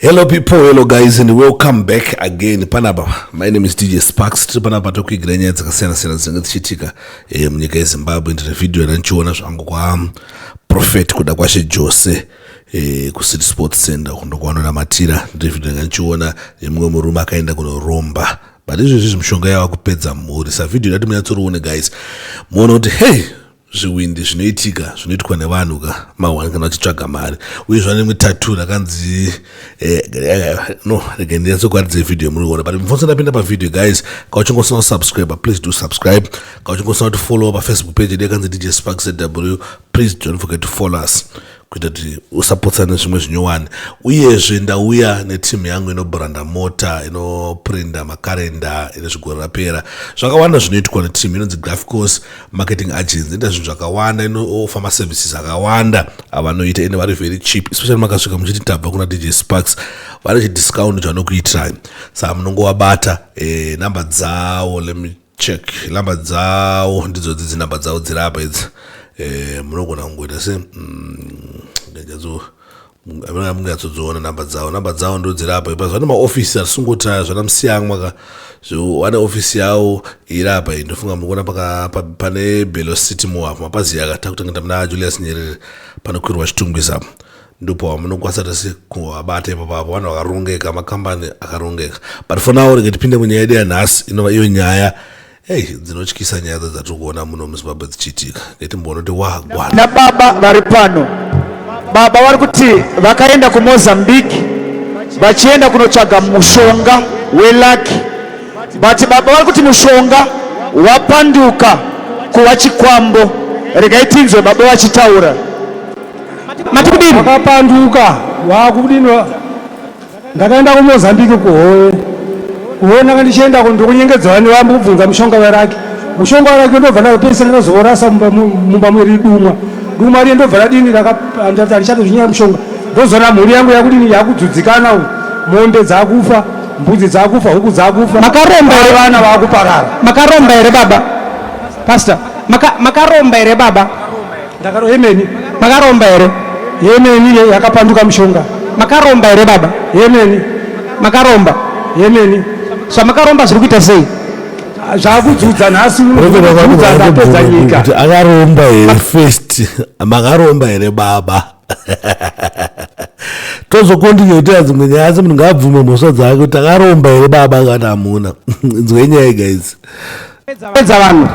Hello people, hello guys and welcome back again panapa. My name is DJ Sparks. Tiri panapa tokuigira nyaya dzakasiyana siyana dzinenge dzichiitika munyika yeZimbabwe. Ndine video yandichiona zvangu kwa Prophet Kudakwashe Jose kuCity Sports Center kundokwanonamatira. Ndine video yandichiona yemumwe murume akaenda kunoromba, but izvezvi mishonga yava kupedza mhuri. Sa video ndati munyatsorione guys, muone kuti hey, zviwindi zvinoitika zvinoitwa nevanhu ka mahwani kana vachitsvaga mari. Uye zvane rimwe tatu rakanzi no, rega ndinyatsokuratidza video muri kuona. But before ndapinda pavideo guys, kana uchingosina kusubscribe, please do subscribe. Kana uchingosina kuti follow pafacebook page yedu yakanzi DJ Sparks ZW, please don't forget to follow us kuita kuti usapotsane zvimwe zvinyowani. Uyezve ndauya netimu yangu inobranda mota, inoprinda makarenda, ine zvigore rapera, zvakawanda zvinoitwa netimu inonzi Graphicos Marketing Agency. Inoita zvinhu zvakawanda, inooffer maservices akawanda avanoita, ine vari very cheap, especially makasvika muchiti tabva kuna DJ Sparks, vane chidiscount chavanokuitirai. Saka munongovabata namba dzavo, let me check namba dzavo, ndidzo dzidzi namba dzavo dziri apa idzi. Munogona kungoita se mungatsodziona namba dzavo. Namba dzavo ndo dziri apa ipa. Zvane maofisi atisingoti zvana musiyamwa ka, vane ofisi yavo iri apa iyi. Ndofunga mukuona pane Velocity Mall apo, mapazi akatakutangaita muna Julius Nyerere, panokwirwa Chitungwiza apo, ndipo munokwanisa tese kuvabata ipapo. Vanhu vakarongeka, makambani akarongeka. But for now, rege tipinde munyaya yedu yanhasi, inova iyo nyaya ei dzinotyisa, nyaya dzatiri kuona muno muZimbabwe dzichiitika. Ngetimboona kuti wagwana. Nababa vari pano, baba vari kuti vakaenda kuMozambique vachienda kunotsvaga mushonga weluck, but baba vari kuti mushonga wapanduka kuva chikwambo. Regai tinzwe baba vachitaura. Mati kudini? Wakapanduka wakudini? Ndakaenda kuMozambique, kuHowe. Kuhowe ndanga ndichienda ndokunyengedza vanhu vambobvunza mushonga weluck. Mushonga weluck ndobva ndapedzisira ndazorasa mumba mweri dumwa dumwa riye, ndobva radini, ndati handichatozvinyaya mushonga. Ndozoona mhuri yangu yakudini, yakudzudzikana, mombe dzakufa, mbudzi dzakufa, huku dzakufa. Makaromba here? Vana vakuparara. Makaromba here baba? Pastor, makaromba here baba? Ndakaro yemeni. Makaromba here? Yemeni, yakapanduka mushonga. Makaromba here baba? Yemeni. Makaromba? Yemeni. Zvamakaromba zviri kuita sei? Zvakudzudza nhasi unodzudza, ndapedza nyika. Kuti akaromba here first? Makaromba here baba? Tozokontinue kuita dzimwe nyaya, asi munhu ngaabvume mhosva dzake kuti akaromba here baba kana hamuna. Nzwe nyaya guys. Pedza vanhu.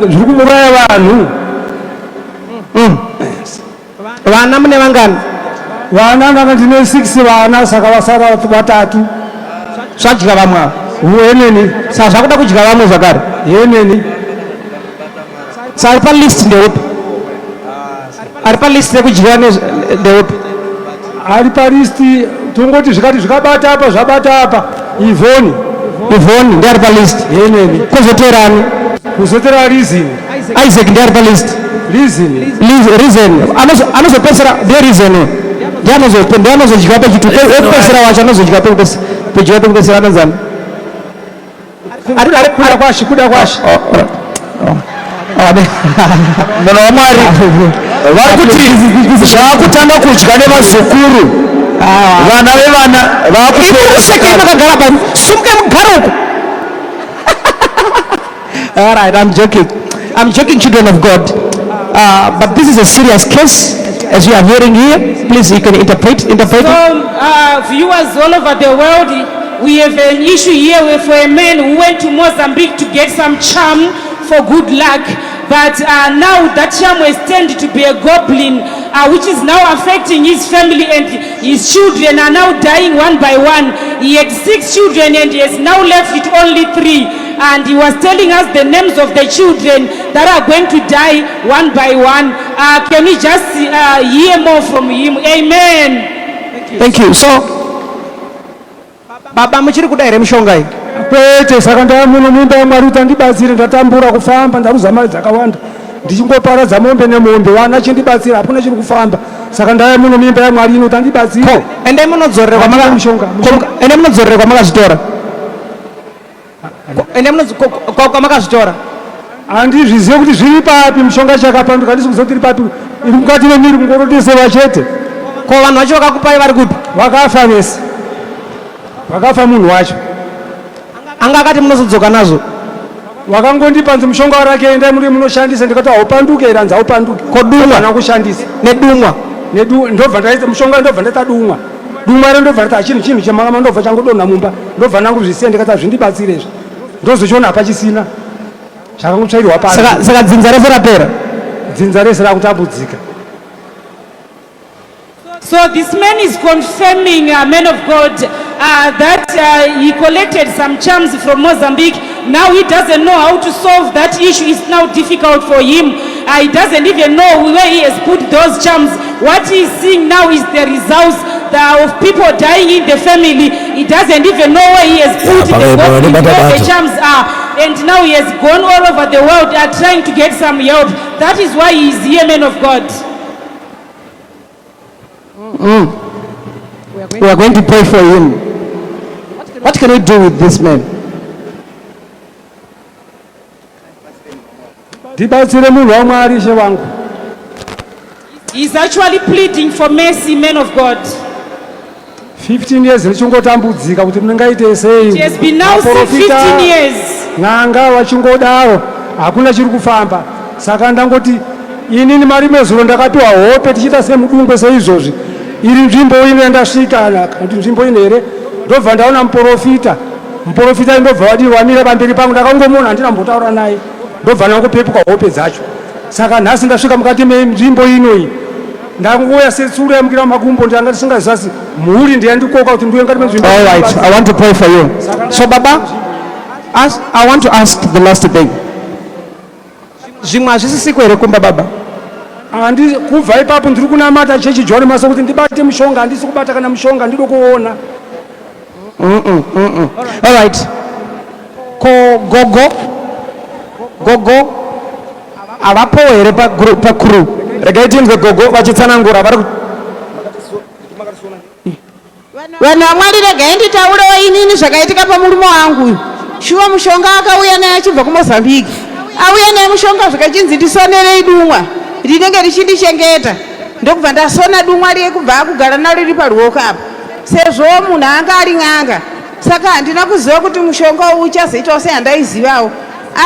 Zviri kuuraya vanhu. Vana mune vangani? Vana ndanga ndine 6 vana, saka vasara vatatu. Zvadya vamwe ava? Yeneni. Saka zvakuda kudya vamwe zvakare? Yeneni. Saka ari palist ndeupi? Ari palist rekudyiwa ndeupi? Ari palist, tongoti zvikati zvikabata apa, zvabata apa, Ivhoni. Ivhoni ndiari palist? Yeneni. Kozoteerani? Kuzotera Reason. Isaac ndiari palist? Reason. Reason anozopedzisira ndiye Reason, ndiye anozodyiwa pechitu wekupedzisira wacho, anozodyiwa pedyiwa pekupedzisira anonzani? Kuda kwashi, kuda kwashi. Munhu waMwari, vari kuti zvakutanga kudya nevazukuru, vana vevana vakupera. Sekei makagara pano, sumukai mugare uko. All right, I'm joking. I'm joking, children of God. But this is a serious case, as you are hearing here. Please, you can interpret. Interpret. So, viewers all over the world, we have an issue here for a man who went to Mozambique to get some charm for good luck. But now that charm has turned to be a goblin, which is now affecting his family, and his children are now dying one by one. He had six children and he has now left with only three. And he was telling us the names of the children that are going to die one by one. Can we just hear more from him? Amen. Thank you. So, baba, muchiri kuda here mishonga iyi? Kwete. Saka ndava muno muimba yaMwari kuti andibatsire. Ndatambura kufamba, ndaruza mari dzakawanda ndichingoparadza mombe nemombe. Vana chindibatsira, hakuna chiri kufamba. Saka ndava muno muimba yaMwari ino kuti andibatsire. Ko, endai munodzorere Handina mushonga, mushonga. Endai munodzorere kwamakazvitora. Endai kwamakazvitora. Handizvizive kuti zviri papi. Mushonga chakapanduka, handisi kuziva kuti iri papi. Iri mukati memiri, kungorotesewa chete. Ko vanhu vacho vakakupai vari kupi? Vakafa vese, vakafa munhu wacho. Anga akati munozodzoka nazvo. Wakangondipa nzi mushonga rake, endai muri munoshandisa. Ndikati haupanduke here? Hanzi haupanduke. Ko dumwa? Kana kushandisa. Nedumwa. Nedu ndobva ndaita mushonga, ndobva ndaita dumwa. Dumwa ro ndobva ndaita chinhu chemakama, ndobva changodonha mumba, ndobva ndangozvisiya. Ndikati hazvindibatsire izvi, ndozochiona hapachisina, chakangotsvairwa pasi. Saka dzinza rese rapera. Dzinza rese rakutambudzika. So this man is confirming, man of God, that he collected some charms from Mozambique. Now he doesn't know how to solve that issue. It's now difficult for him. He doesn't even know where he has put those charms. What he is seeing now is the results of people dying in the family. He doesn't even know where he has put the goblins, where the charms are. And now he has gone all over the world trying to get some help. That is why he is here, man of God. We are going to pray for him. What can we do with this man? Ndibatsire munhu waMwari, ishe wangu. He's actually pleading for mercy, man of God. 15 years ndichingotambudzika kuti ndingaite sei. It has been now Maprofita, 15 years. N'anga vachingodaro, hakuna chiri kufamba. Saka ndangoti inini mari mezuro ndakapiwa hope tichiita semudungwe seizvozvi, iri nzvimbo ino yandasvika, kuti nzvimbo ino here? Ndobva ndaona muprofita. Muprofita ndobva wadi wamira pamberi pangu, ndakangomuona, handina mbotaura naye, ndobva ndangopepuka hope dzacho. Saka nhasi ndasvika mukati menzvimbo inoyi, ndangouya setsuro yamukira makumbo. Ndanga ndisingazasi mhuri ndiyandikoka kuti ndiuye mukati menzvimbo. All right, I want to pray for you. So Baba, I want to ask the last thing. Zvimwe hazvisisiko here kumba, baba? Handi kubva ipapo ndiri kunamata chechi John Masowe kuti ndibate mushonga. Handisi kubata kana mushonga, ndidi kuona. All right. Ko gogo? Gogo havapo here pacrew? Regai tinzwe gogo vachitsanangura vari Vanhu vaMwari, regai nditaurewo inini zvakaitika pamurume wangu uyu. Shuwa mushonga akauya naye achibva kuMozambique, auya naye mushonga, zvikachinzi ndisonerei dumwa rinenge richindichengeta. Ndokubva ndasona dumwa riye, kubva akugara naro riri paruoko apa, sezvo munhu anga ari n'anga. Saka handina kuziva kuti mushonga uyu uchazoitawo sei, handaizivawo.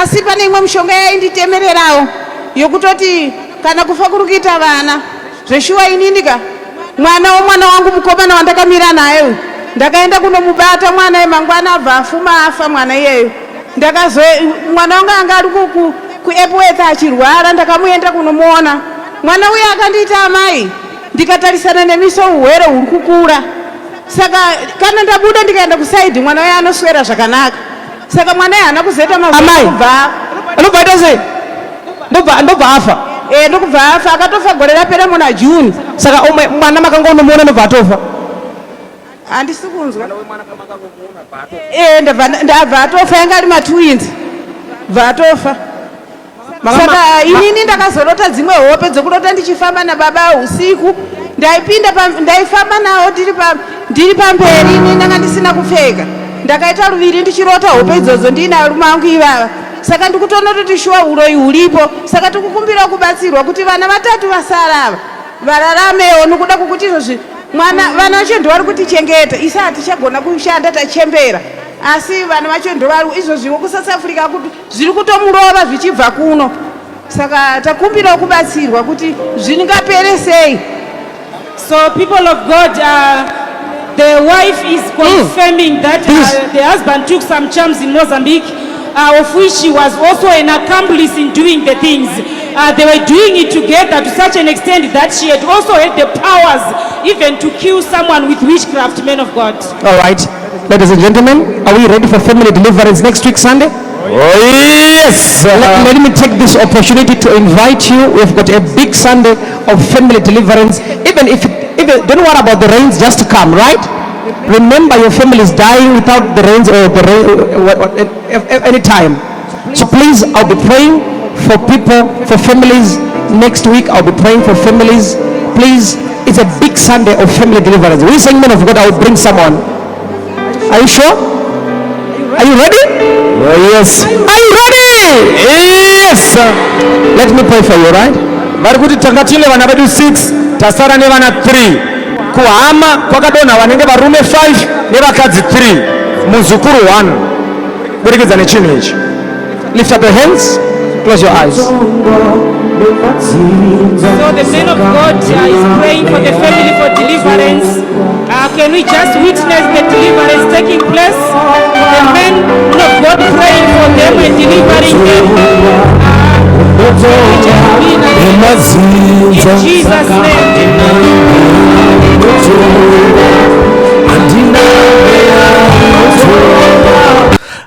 Asi pane imwe mishonga yainditemererawo yokutoti kana kufa kuri kuita vana zveshuwa. Inini ka, mwana womwana wangu mukomana wandakamira naye uyu, ndakaenda kunomubata mwana yemangwana, abva afuma afa mwana iyeyo. Ndakazo mwana wangu anga ari kuEpworth achirwara, ndakamuenda kunomuona mwana uyo. Akandiita amai, ndikatarisana nemiso, urwere huri kukura. Saka kana ndabuda ndikaenda kuside, mwana uyo anoswera zvakanaka. Saka mwana uyo haana kuzoita mazuva Amai. kubva Anobva aita sei? Ndobva afa. E, ndokubva afa. Akatofa gore rapera muna June. Saka umwe mwana makangonomuona ndobva atofa. Handisi kunzwa. E, ndabva atofa. Yanga ari matwins, bva atofa. Saka inini ndakazorota dzimwe hope dzokurota ndichifamba nababa usiku. Ndaipinda ndaifamba navo ndiri pamberi, ini ndanga ndisina kupfeka. Ndakaita ruviri ndichirota hope idzodzo ndiina varume vangu ivava. Saka ndikutoona kuti shuwa uroyi huripo. Saka tikukumbirawo kubatsirwa kuti vana vatatu vasara ava vararamewo, nokuda kwokuti izvozvi mwana vana vacho ndo vari kutichengeta. Isi hatichagona kushanda, tachembera, asi vana vacho ndo vari izvozviwo kuSouth Africa kuti zviri kutomurova zvichibva kuno. Saka takumbirawo kubatsirwa kuti zvingapere sei. So, people of God, the wife is confirming that the husband took some charms in Mozambique, of which she was also an accomplice in doing the things. They were doing it together to such an extent that she had also had the powers even to kill someone with witchcraft, men of God. All right. Ladies and gentlemen, are we ready for family deliverance next week, Sunday? Oh yes. Let me take this opportunity to invite you. We've got a big Sunday of family deliverance. Even if, even don't worry about the rains, just come, right? Remember, your family is dying without the rains or the rain, any time. So please, I'll be praying for people, for families. Next week, I'll be praying for families. Please, it's a big Sunday of family deliverance. We saying, men of God, I will bring someone. Are you sure? Are you ready? Oh yes. Are you ready? Yes. Let me pray for you, right? Vari kuti tanga tine vana vedu 6, tasara nevana 3. Kuhama kwakadonha vanenge varume 5 nevakadzi 3, muzukuru 1, kuburikidza nechinhu ichi. Lift up your hands, close your eyes. So the man of God is praying for the family for deliverance. Can we just witness the deliverance taking place? The man of God praying for them and delivering them. Can we just be in agreement? In Jesus' name.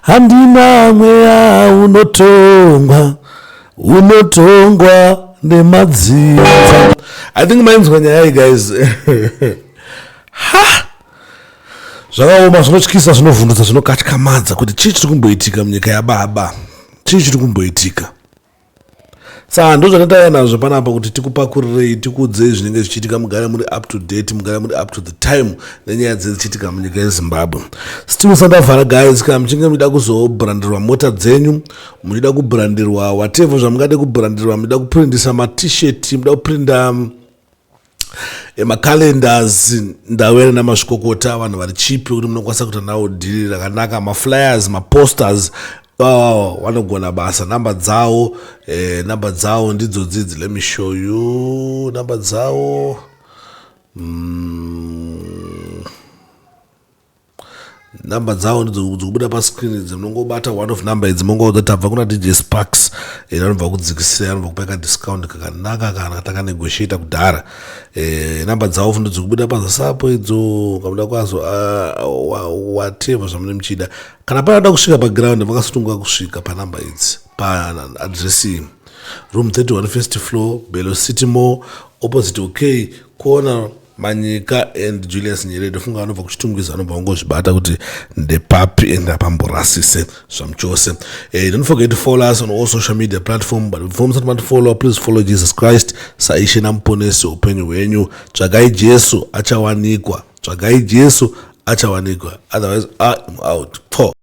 Handina mweya unotongwa, unotongwa nemadzinza. I think mainzwa nyaya iyi, guys. Ha, zvakaoma, zvinotyisa, zvinovhundutsa, zvinokatyamadza kuti chii chiri kumboitika munyika yababa, chii chiri kumboitika. Saka ndo zvatatauya nazvo panapa kuti tikupakurirei, tikuudzei zvinenge zvichiitika, mugare muri up to date, mugare muri up to the time nenyaya dzichiitika munyika yeZimbabwe. Still sandavhara, guys, kana muchinge muchida kuzobrandirwa mota dzenyu, muchida kubrandirwa whatever zvamungade kubrandirwa, muchida kuprindisa maT-shirt, muchida kuprinda macalendars, ndawere namazvikokota, vanhu vari chipi kuti munokwanisa kuita nawo dhiri rakanaka, maflyers, maposters, oh, vanogona basa. Namba dzavo, namba dzavo ndidzo dzidzi. Let me show you namba dzavo. Namba dzavo ndidzo dzikubuda pascreen idzi. Munongobata one of number idzi, mongoudza tabva kuna DJ Sparks. Anobva kudzikisira, anobva kupa kadiscount kakanaka kana takanegotiata kudhara. Namba dzavo fundo dzikubuda pazasapo idzo. Kamuda kwazo whatever zvamune muchida, kana panada kusvika paground, makasununguka kusvika panamba idzi, paaddress iyi: room 31, first floor, Belo City Mall, opposite OK Corner, Manyika and Julius Nyerere. Ndofunga vanobva kuChitungwiza vanobva vangozvibata kuti ndepapi and apamborasise zvamuchose. Don't forget to follow us on all social media platform, but before musati matifollow, please follow Jesus Christ saIshe naMuponesi upenyu hwenyu. Tsvagai Jesu, achawanikwa. Tsvagai Jesu, achawanikwa. Otherwise I'm out. Po.